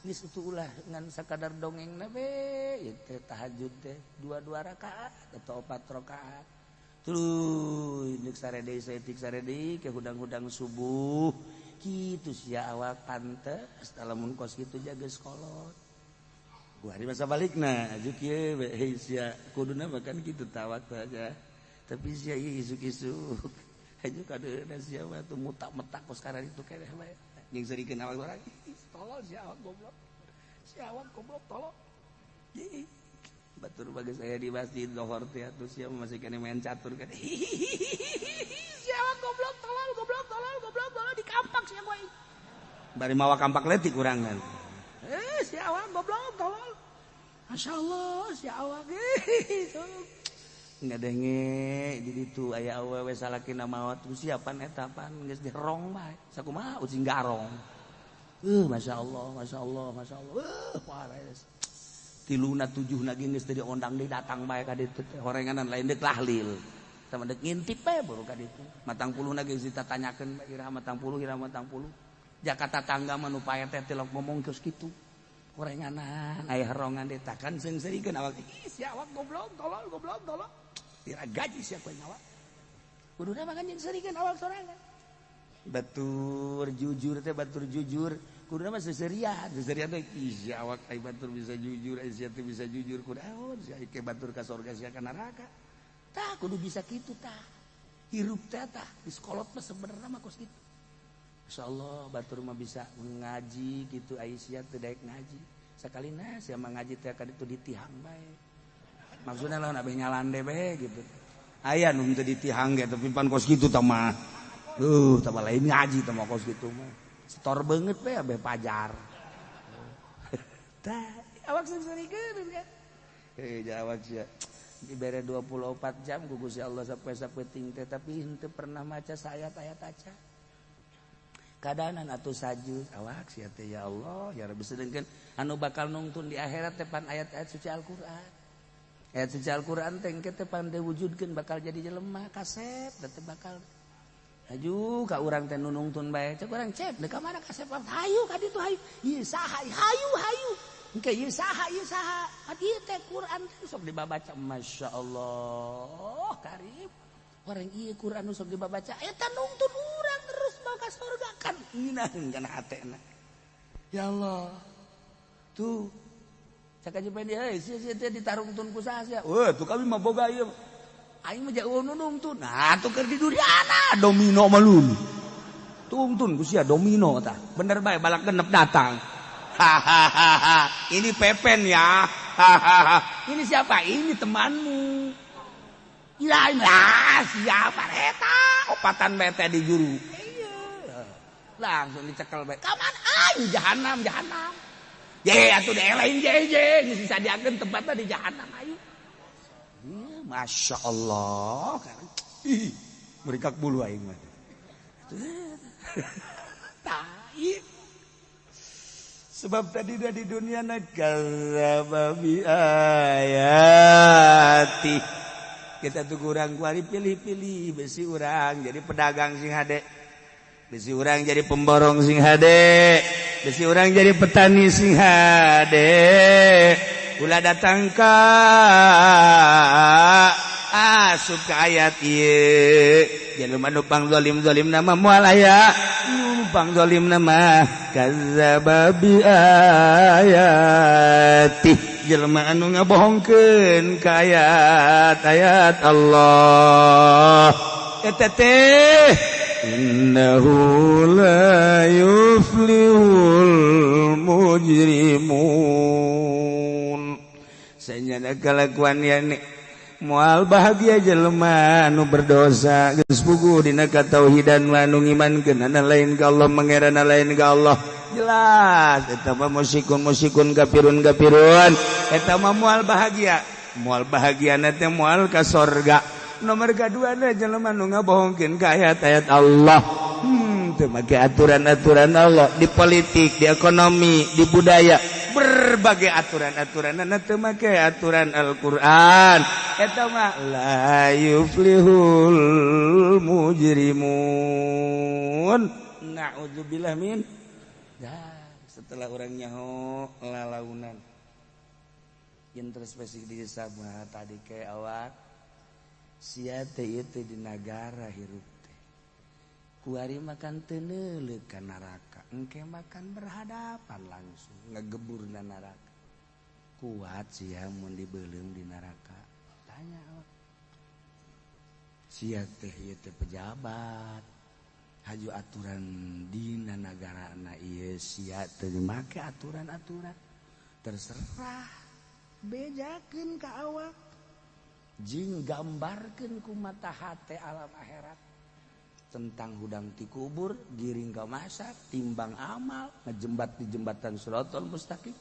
geus ulah ngan sakadar dongengna be ieu teh tahajud teh dua-dua rakaat atau 4 rakaat. Tuluy deuk sarede saeutik sarede ke hudang-hudang subuh kitu sia awak pantes lamun kos kitu jaga sekolot. Gua hari masa balikna aju kieu we hei sia kuduna makan kitu tawak saja. Tapi sia isuk-isuk haju kadeuna sia mah tuh mutak-metak kos sekarang itu keneh bae. Jeung seurikeun awak urang tolol sia awak goblok. Sia awak goblok tolol. Ih batur bagus saya di masjid lohor teh atuh sia masih kene main catur kan. Sia awak goblok tolol goblok tolol goblok tolol dikampak sia gua. Bari mawa kampak leutik urang kan. Si awak goblok tolol. Masyaallah si awak ngadenge di ditu aya awewe salakina maot siapan eta pan geus dirong bae sakumaha ucing garong. Masyaallah masyaallah masyaallah. Pares. Tiluna tujuhna ge geus teu diondang deui datang bae ka ditu teh horenganan lain deuk tahlil. Tah deuk ngintip bae baru ka ditu. Matang puluhna ge geus ditanyakeun iraha matang puluh iraha matang puluh. Jakarta tangga mah nu pae teh tilok ngomong geus kitu. Horenganan aya herongan deui takan seungseurikeun awak. Ih si awak goblok tolol goblok tolol. Tira gaji siapa nyawa. Kuduna mah kan jeung seurikeun awak sorangan. Batur jujur teh batur jujur. Kuduna mah seserian, seserian teh ih si awak ai batur bisa jujur, ai sia teh bisa jujur kudu naon sia ke batur ka surga sia ka neraka. Tah kudu bisa kitu tah. Hirup teh tah di sekolot mah sebenarnya mah kos kitu. Insyaallah batur mah bisa ngaji kitu ai sia teu daek ngaji. Sakalina sia mah ngaji teh ka ditu ditihang bae. Maksudnya lawan abeh nyalande bae gitu. Aya nu teu ditihang ge tapi pan kos kitu tah mah. Tah lain ngaji tah mah kos kitu mah. Setor beungeut bae abeh pajar. Tah awak seungseurikeun kan. Awak sia dibere 24 jam ku Gusti Allah sampai sapeuting teh tapi henteu pernah maca saayat-ayat aca. Kadanan atuh sajud awak sia teh ya Allah ya Rabbi sedengkeun anu bakal nungtun di akhirat teh pan ayat-ayat suci Al-Qur'an. Ayat suci Al-Qur'an teh engke teh pan diwujudkeun bakal jadi jelema kasep teh bakal aju ka urang teh nu nungtun bae cek urang cep deuk ka mana kasep hayu ka ditu hayu ieu saha hayu hayu engke ieu saha ieu teh Qur'an sok dibabaca masyaallah karib orang ieu Qur'an sok dibabaca eta nungtun urang terus mau ka surga kan ngeunaheun kana hatena ya Allah tuh cak aja pengen dia, sia sia teh ditarungtun ku saha sia. Weh, tuh kami mah boga ieu. Aing mah jauh nu nungtun. Nah, tuh keur di duriana domino mah lun. Tungtun ku sia domino tah. Bener bae balak genep datang. Hahaha. Ini Pepen ya. Hahaha. Ini siapa? Ini temanmu. Ya, lah siapa eta? Opatan bae teh di juru. Iya. Langsung dicekel bae. Ka mana? Aing jahanam, jahanam. Je atuh lain je je geus disadiakeun tempatna di jahanam ayo. Masya Allah. Ih, merikak bulu aing mah. Tai. Sebab tadi dah di dunia kadzdzaba bi ayati. Kita tuh kurang kuari pilih-pilih besi urang jadi pedagang sing hade. Besi urang jadi pemborong sing hade. Besi urang jadi petani sing hade. Ulah datang ka asup ka ayat ieu. Jelema nu pangzalim-zalim nama moal aya. Nu pangzalim nama kadzdzaba bi ayati. Jelema anu ngabohongkeun ka ayat-ayat Allah. Eta teh innahu la yuflihul mujrimun. Sanyana kalakuan yani moal bahagia jelema anu berdosa geus puguh dina katauhidan anu ngimankeun ana lain ka Allah mangerana lain ka Allah. Jelas eta mah musykun musykun kafirun kafirun eta mah moal bahagia. Moal bahagiana teh moal ka sorga. Nomor kedua na jelema nu ngabohongkeun ka ayat-ayat Allah. Teu make aturan-aturan Allah di politik, di ekonomi, di budaya, berbagai aturan-aturan teu make aturan Al-Qur'an. Eta mah la yuflihul mujrimun. Na'udzubillah min. Dah, setelah orang nyaho lalaunan. Introspeksi diri sama tadi ke awak. Sia teh ieu teh di nagara hirup teh. Kuari makan teu neuleuk ka neraka, engke makan berhadapan langsung ngegeburna neraka. Kuat sia mun dibeuleum di neraka. Tanya awak. Sia teh ieu teh pejabat. Haju aturan dina nagarana ieu sia teu make aturan-aturan. Terserah bejakeun ka awak. Jing gambarkeun ku mata hate alam akhirat tentang hudang ti kubur, giring ka masak, timbang amal, ngejembat di jembatan Shirathol Mustaqim.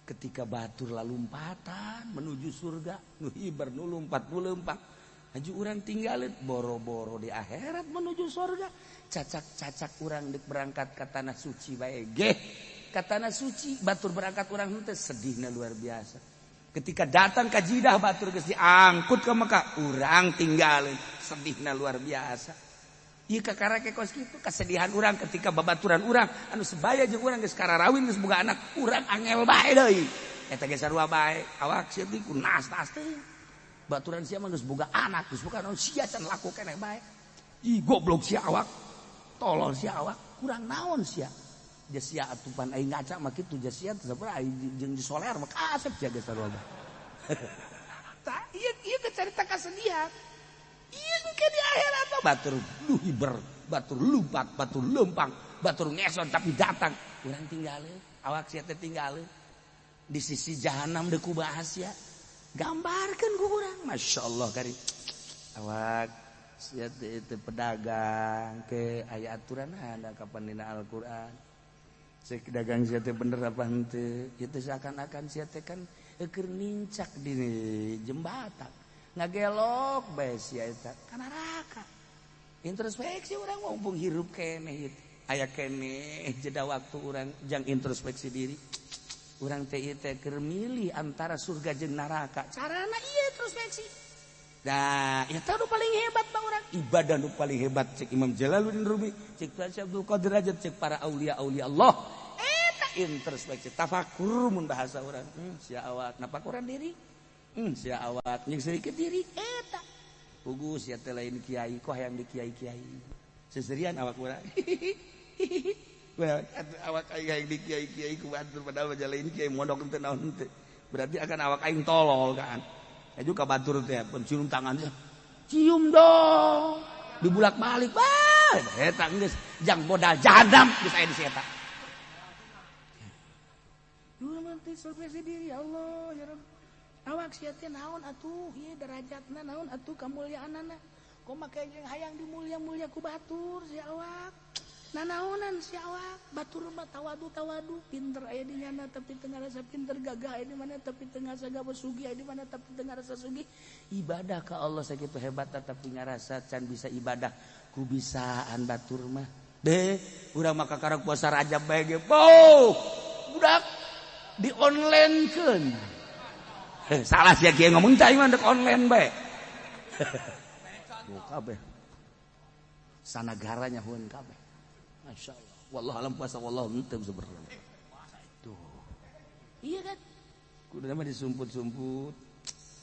Ketika batur lalumpatan menuju surga, nu hiber nu lumpat nu leumpang. Haju urang tinggalin boro-boro di akhirat menuju surga. Cacak-cacak urang dek berangkat ke tanah suci bae geh. Ka tanah suci batur berangkat urang henteu sedihna luar biasa. Ketika datang ke Jidah batur geus diangkut ke Mekah, urang tinggalin sedihna luar biasa. Ieu kakara ke kos kitu kesedihan urang ketika babaturan urang anu sebaya jeung urang geus kararawin geus boga anak, urang angel bae deui. Eta ge sarua bae, awak sia teh ku nas-nas teh. Baturan sia mah geus boga anak, geus boga naon sia can laku keneh bae. Ih goblok sia awak. Tolol sia awak, kurang naon sia. Sia atupan aing ngaca mah kitu sia teh sabar aing jeung disoler mah kasep sia geus sarua bae. Tah ieu ieu teh carita kasedihan. Ieu ke di akhirat mah batur lu hiber, batur lumpat, batur leumpang, batur ngeson tapi datang. Urang tinggalin, awak sia teh tinggalin. Di sisi jahanam deuk ku bahas sia. Gambarkeun ku urang, masyaallah kari. Awak sia teh itu pedagang ke aya aturan ada kapan dina Al-Qur'an. Cek dagang sia teh bener apa henteu? Ieu teh seakan-akan sia teh kan keur nincak di jembatan. Ngagelok bae sia eta ka neraka. Introspeksi urang mumpung hirup keneh ieu. Aya keneh jeda waktu urang jang introspeksi diri. Urang teh ieu teh keur milih antara surga jeung neraka. Carana ieu introspeksi. Nah, eta nu paling hebat bang urang. Ibadah nu paling hebat cek Imam Jalaluddin Rumi, cek Syekh Abdul Qadir Rajab, cek para aulia-aulia Allah. Eta introspeksi, tafakur mun bahasa urang. Sia awak napakuran diri. Sia awak jeung sedikit diri eta. Pugu sia teh lain kiai, kok hayang di kiai-kiai. Seserian awak urang. Awak aing hayang di kiai-kiai ku batur padahal mah lain kiai mondok teu naon teu. Berarti akan awak aing tolol kan. Aju ka batur teh pun cium tangannya. Cium dong. Dibulak-balik. Wah, eta geus jang modal jahanam geus aya di si eta. Dulu mah teh introspeksi diri ya Allah ya Rabb. Awak sia teh naon atuh ieu derajatna naon atuh kamulyaanana. Kumaha jeung hayang dimulya-mulya ku batur sia awak. Nanaonan sia awak, batur mah tawadu-tawadu, pinter aya di nyana tapi teu ngarasa pinter, gagah aya di mana tapi teu ngarasa gagah, sugih aya di mana tapi teu ngarasa sugih. Ibadah ka Allah sakitu hebat tapi ngarasa can bisa ibadah ku bisaan batur mah. Deh, urang mah kakara puasa Rajab bae ge. Boh, budak di online-keun. Salah sia kieu ngomong teh mah dek online bae. Buka kabeh. Sanagara nyahueun kabeh. Masya Allah. Wallahu alam puasa wallahu henteu sebenarnya. Tuh. Iya kan? Kudu mah disumput-sumput.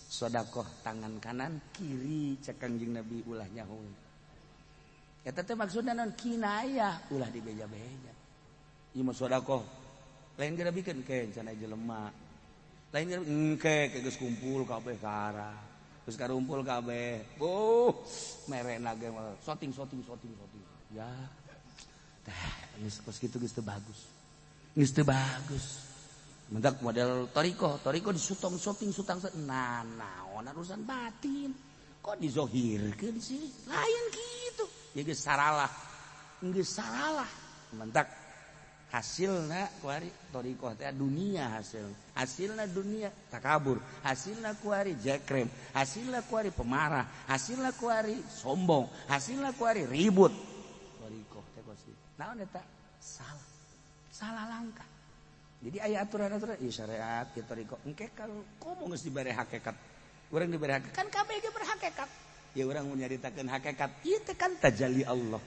Sedekah tangan kanan kiri cek Kangjeng Nabi ulah nyaho. Eta teh maksudna naon kinayah ulah dibeja-beja. Ieu mah sedekah. Lain geura bikeun ke cenah jelema. Lain geura engke geus kumpul kabeh ka arah. Geus karumpul kabeh. Oh, merena ge soting soting soting soting. Ya. Tah, geus kos kitu geus teu bagus. Geus teu bagus. Mendak model toriko, toriko disutong soting sutang nah naon urusan batin. Kok dizohirkeun sih? Lain kitu. Ya geus saralah. Geus saralah. Mendak hasilna kuari toriko teh dunia hasil. Hasilna dunia takabur, hasilna kuari jekrem, hasilna kuari pemarah, hasilna kuari sombong, hasilna kuari ribut. Toriko teh kos kitu. Naon eta? Salah. Salah langkah. Jadi aya aturan-aturan ieu syariat ieu toriko. Engke kalau komo geus dibere hakikat, Urang diberi hakikat kan kabeh ge berhakikat. Ya urang mun nyaritakeun hakikat ieu teh kan tajalli Allah.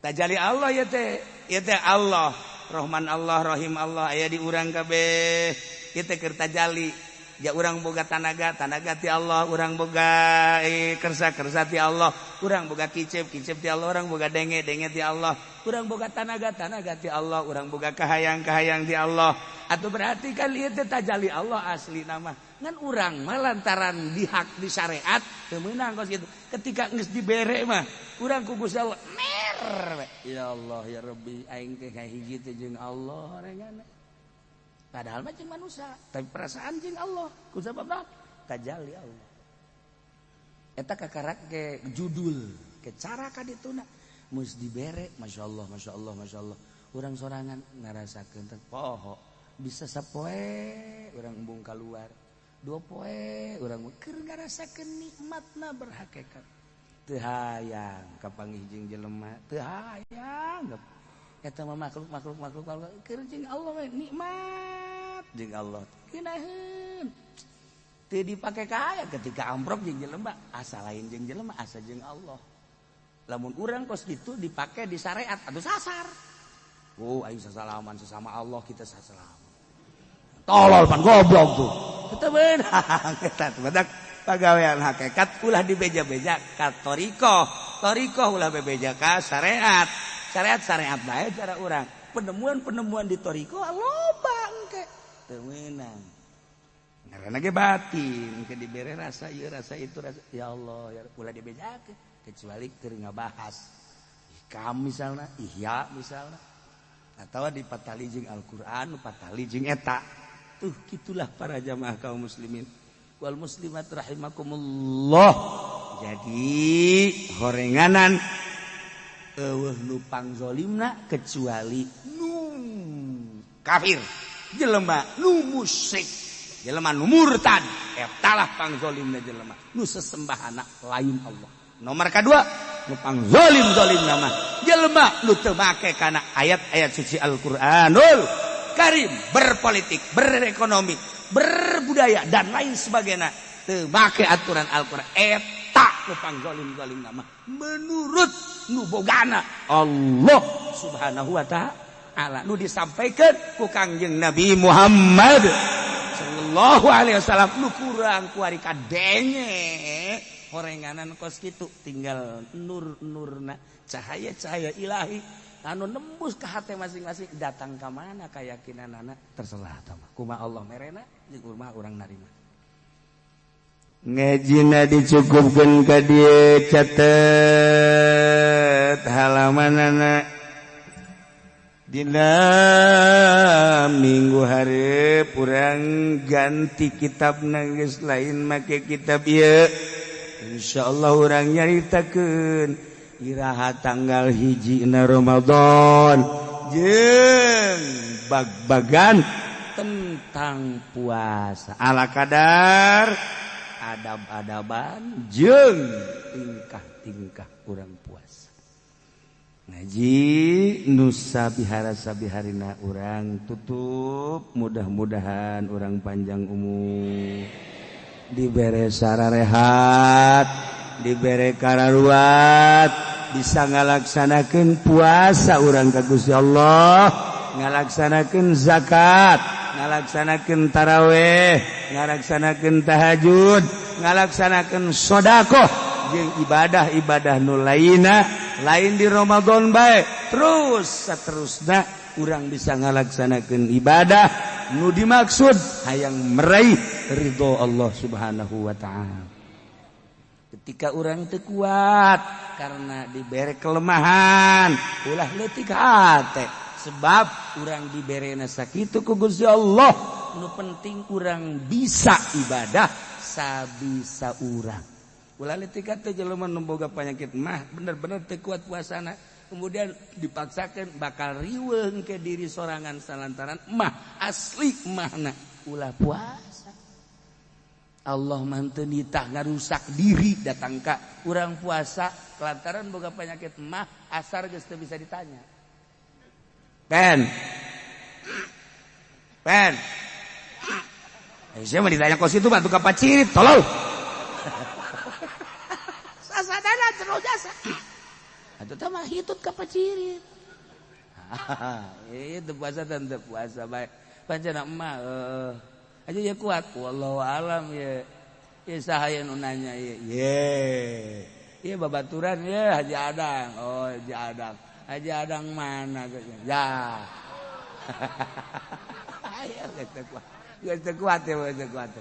Tajalli Allah ya teh, ieu teh Allah, Rahman Allah, Rahim Allah aya di urang kabeh. Ieu teh keur tajalli. Ya urang boga tanaga, tanaga ti Allah, urang boga kersa, kersa ti Allah, urang boga kicep, kicep ti Allah, urang boga denge, denge ti Allah, urang boga tanaga, tanaga ti Allah, urang boga kahayang, kahayang ti Allah. Atau berarti kan ieu teh tajalli Allah asli nama. Ngan urang mah lantaran dihak di syariat teu meunang kos kitu. Ketika geus dibere mah urang ku Gusti Allah mer. Ya Allah ya Rabbi, aing teh kahiji teh jeung Allah horenganna. Padahal mah jeung manusia, tapi perasaan jeung Allah. Ku sabab tajalli Allah. Eta kakarak ke judul, ke cara kadituna geus dibere, masyaallah, masyaallah, masyaallah. Urang sorangan ngarasakeun teh poho, bisa sapoe urang embung kaluar. Dua poe urang keur ngarasakeun nikmatna berhakikat. Teu hayang kapanggih jeung jelema, teu hayang. Eta mah makhluk makhluk makhluk makhluk keur jeung Allah we nikmat jeung Allah. Keunaheun. Teu dipake kaya ketika amprok jeung jelema, asa lain jeung jelema, asa jeung Allah. Lamun urang kos kitu dipake di syariat atuh sasar. Oh, aing sasalaman sesama Allah kita sasalaman. Tolol pan goblok tuh. Kita beunang eta teh badak pagawean hakikat ulah dibeja-beja ka thariqah. Thariqah ulah bebeja ka syariat. Syariat-syariat bae cara urang. Penemuan-penemuan di thariqah loba engke. Teu meunang. Ngaranna ge batin, engke dibere rasa ieu rasa itu rasa ya Allah ya ulah dibejakeun kecuali keur ngabahas hikam misalna, ihya misalna atawa dipatali jeung Al-Qur'an, patali jeung eta. Tuh gitulah para jamaah kaum muslimin wal muslimat rahimakumullah. Jadi horenganan eueuh nu pangzolimna kecuali nu kafir, jelema nu musyrik, jelema nu murtad, eta lah pangzolimna jelema nu sesembahana lain Allah. Nomor kedua nu pangzolim-zolimna mah jelema nu teu make kana ayat-ayat suci Al-Qur'anul Karim, berpolitik, berekonomi, berbudaya dan lain sebagainya teu make aturan Al-Qur'an, eta nu pangzolim-zolimna mah menurut nu bogana Allah Subhanahu wa ta'ala nu disampaikan ku Kangjeng Nabi Muhammad sallallahu alaihi wasallam. Nu kurang kuari kadenge horenganan kos kitu tinggal nur-nurna cahaya-cahaya ilahi anu nembus ke hati masing-masing datang ka mana keyakinanana terserah tah kumaha Allah merena jeung kumaha urang narima. Ngajina dicukupkeun ka dieu, catet halamanana dina minggu hareup urang ganti kitabna geus lain make kitab ieu. Insyaallah urang nyaritakeun iraha tanggal 1 Ramadan jeung bag-bagan tentang puasa ala kadar adab-adaban jeung tingkah-tingkah kurang puasa. Ngaji nusa bihara sabiharina urang tutup, mudah-mudahan urang panjang umur, dibere sararehat, dibere kararuat, bisa ngalaksanakeun puasa urang ka Gusti Allah, ngalaksanakeun zakat, ngalaksanakeun taraweh, ngalaksanakeun tahajud, ngalaksanakeun sedekah jeung ibadah-ibadah nu lainna lain di Ramadan bae terus saterusna urang bisa ngalaksanakeun ibadah nu dimaksud hayang meraih ridho Allah Subhanahu wa ta'ala. Ketika urang teu kuat karena dibere kelemahan, ulah leutik hate sebab urang diberena sakitu ku Gusti Allah. Nu penting urang bisa ibadah sabisa urang. Ulah leutik hate jelema nu boga penyakit mah bener-bener teu kuat puasana, kemudian dipaksakan bakal riweuh ke diri sorangan salantaran mah asli mahna ulah puasa. Allah mah teu nitah ngarusak diri datang ka urang puasa lantaran boga penyakit mah asar geus teu bisa ditanya. Pen. Pen. Saya mah ditanya kos itu bantu ka pacirit, tolol. Sasadana jero jasa. Atuh tah mah hitut ka pacirit. Itu puasa dan teu puasa bae. Pancen emak aja ya kuat. Wallahu alam ya. Ya saha nu nanya ye. Ye. Ieu babaturan ya Haji Adang. Oh, Haji Adang. Haji Adang mana? Ya. Ayo geus teu kuat. Geus teu kuat ya, geus teu kuat.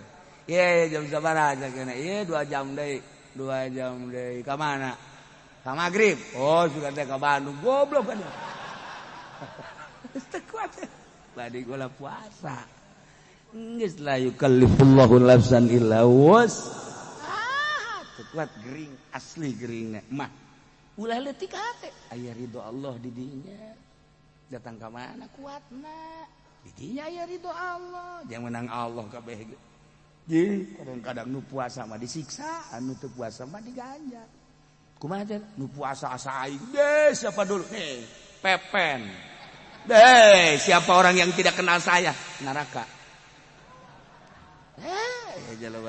Ye, jam sabaraha cenah? Ieu 2 jam deui. 2 jam deui. Ka mana? Ka magrib. Oh, sudah teh ka Bandung. Goblok kan. Geus teu kuat. Badi gula puasa. Geus la yukallifullahu nafsan illa wus. Ah, teu kuat gering, asli geringna. Mah ulah leutik hate. Aya ridho Allah di dinya. Datang ka mana kuatna? Di dinya aya ridho Allah. Jangan menang Allah kabeh ge. Jadi kadang-kadang nu puasa mah disiksa, anu teu puasa mah diganjar. Kumaha teh? Nu puasa asa aing. Deh, siapa dulu? Nih, Pepen. Deh, siapa orang yang tidak kenal saya? Neraka. Jelema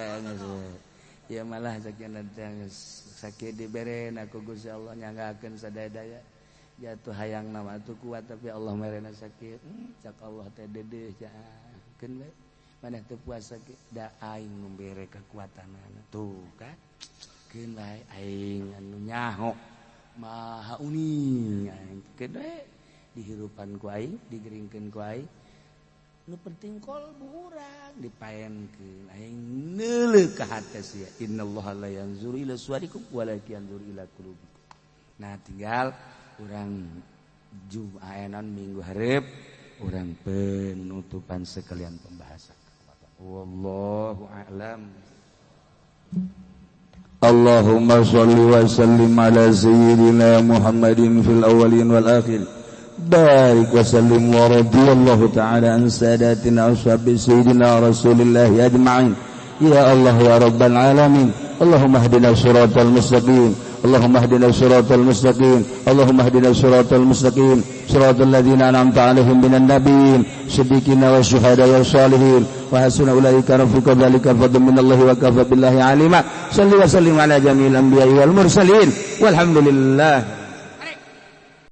ya malah sakit dibere aku Gusti Allah nyanggakeun sadaya-daya jatuh hayang nama tuh kuat tapi Allah merena sakit, cak Allah teh dedeh keun we maneh teu puasa ge da aing membere kekuatanana tuh kan keun bae aing anu nyaho maha uning aing keun we dihirupan ku aing digeringkeun ku aing. Nu penting kolbu urang dipaenkeun aing neuleuh ka hate sia. Innallaha la yanzuru ila suwarikum walakin yanzuru ila qulubikum. Nah, tinggal urang Jumanan minggu hareup urang penutupan sekalian pembahasan. Wallahu a'lam. Allahumma shalli wa sallim ala sayyidina Muhammadin fil awwalin wal akhirin. Barik wa sallim wa radiyallahu ta'ala an sadatina ashabi sayyidina Rasulillah ajma'in. Ya Allah ya Rabbal alamin. Allahumma hdina siratal mustaqim. Allahumma hdina siratal mustaqim. Allahumma hdina siratal mustaqim. Siratal ladzina an'amta 'alaihim minan nabiyyin, siddiqina wasyuhada wassalihin. Wa hasuna ulaika rafiqa dzalika fadlun minallahi wa kafa billahi alima. Salli wa sallim ala jami'il anbiya'i wal mursalin. Walhamdulillah.